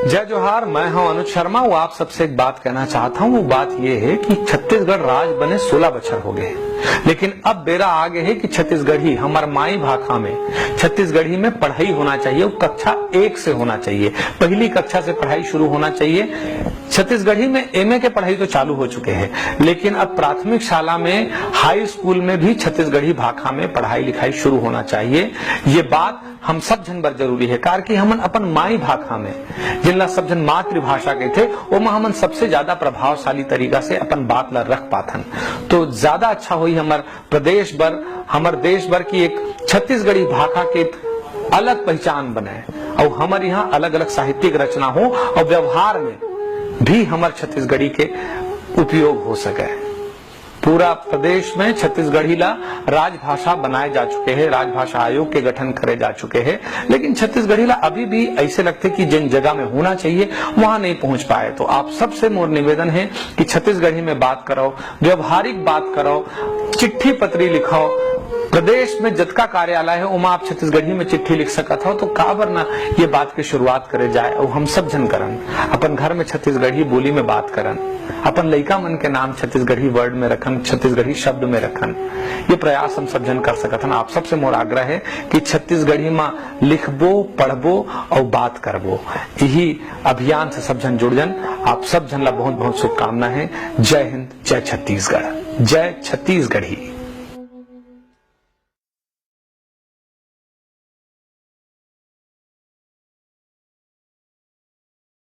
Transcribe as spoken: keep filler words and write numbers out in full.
जय जोहार, मैं हूं अनुज शर्मा। वो आप सबसे एक बात कहना चाहता हूं। वो बात ये है कि छत्तीसगढ़ राज बने सोलह बछर हो गए हैं, लेकिन अब बेरा आ गए है कि छत्तीसगढ़ी, हमार माई भाखा में, छत्तीसगढ़ी में पढ़ाई होना चाहिए। वो कक्षा एक से होना चाहिए, पहली कक्षा से पढ़ाई शुरू होना चाहिए। छत्तीसगढ़ी में एमए के पढ़ाई तो चालू हो चुके हैं, लेकिन अब प्राथमिक शाला में, हाई स्कूल में भी छत्तीसगढ़ी भाखा में पढ़ाई लिखाई शुरू होना चाहिए। ये बात हम सब झन बर जरूरी है, कार कि हमन अपन माई भाखा में, जिनला सब झन मातृभाषा कहिथे, ओमा हमन सबसे ज्यादा प्रभावशाली तरीका से अपन बात ला रख पाथन। तो ज्यादा अच्छा होई हमर प्रदेश बर, हमर देश बर कि एक छत्तीसगढ़ी भाखा के अलग पहचान बने, अउ हमर यहाँ अलग-अलग साहित्यिक रचना हो, अउ व्यवहार में भी हमर छत्तीसगढ़ी के उपयोग हो सके। पूरा प्रदेश में छत्तीसगढ़ी ला राजभाषा बनाए जा चुके हैं, राजभाषा आयोग के गठन करे जा चुके हैं, लेकिन छत्तीसगढ़ी ला अभी भी ऐसे लगथे कि जिन जगह में होना चाहिए, वहां नहीं पहुंच पाए। तो आप सबसे मोर निवेदन है कि छत्तीसगढ़ी में बात करो, व्यवहारिक बात करो, चिट्ठी पत्री लिखो। प्रदेश में जतका कार्यालय है, ओमा आप छत्तीसगढ़ी में चिट्ठी लिख सकत हो, तो काबर ना ये बात की शुरुआत करे जाए। और हम सब झन करन, अपन घर में छत्तीसगढ़ी बोली में बात करन, अपन लइका मन के नाम छत्तीसगढ़ी वर्ड में रखन, छत्तीसगढ़ी शब्द में रखन। ये प्रयास हम सब झन कर सकत हन। आप सबसे मोर आग्रह है कि छत्तीसगढ़ी में लिखबो, पढ़बो और बात करबो। यही अभियान से सब झन जुड़ जन। आप सब झन ला बहुत बहुत शुभकामना है। जय हिंद, जय छत्तीसगढ़, जय छत्तीसगढ़ी।